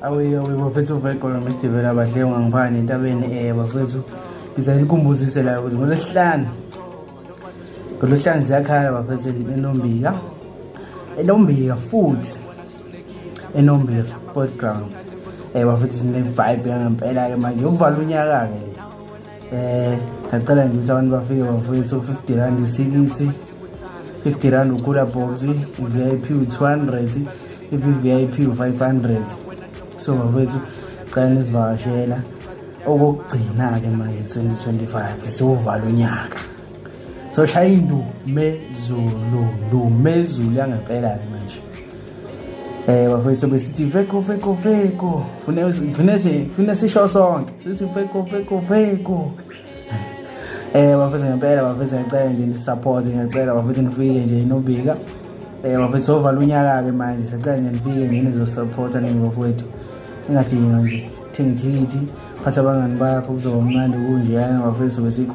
Awe awe bafethu, vegolo Mr abahle ungangiphani entabeni. Bafethu, ngiza nikhumbuzise la ukuze ngolwesihlanu ziyakhala bafethu eNombika, eNombika futhi, eNombika Sport Ground. Bafethu, sine vibe yangempela ke manje ukuvala unyaka ke le. Ngicela nje ukuthi abantu bafike bafethu, R50 ithikithi, R50 u-cooler box, i-VIP u-200, i-VVIP u-500. So bafethu, cela nisivakashela okokugcina-ke manje 2025, siwovala unyaka, so shaya indumezulu, ndumezulu yangempela-ke manje. Bafethu, besithi veko veko veko, fune fune fune sisho sonke sithi veko veko veko. Bafethu, ngempela bafethu, ngiyacela nje ni-support, ngiyacela bafethu nifike nje inobika. Bafethu, sovala unyaka ke manje, sicela nje nifike nje nizo-supporta nini bafowethu. Ingathi yini nje, thenga ithikithi, phatha abangani bakho, kuzoba mnandi kunjeyana bafethu besikhona.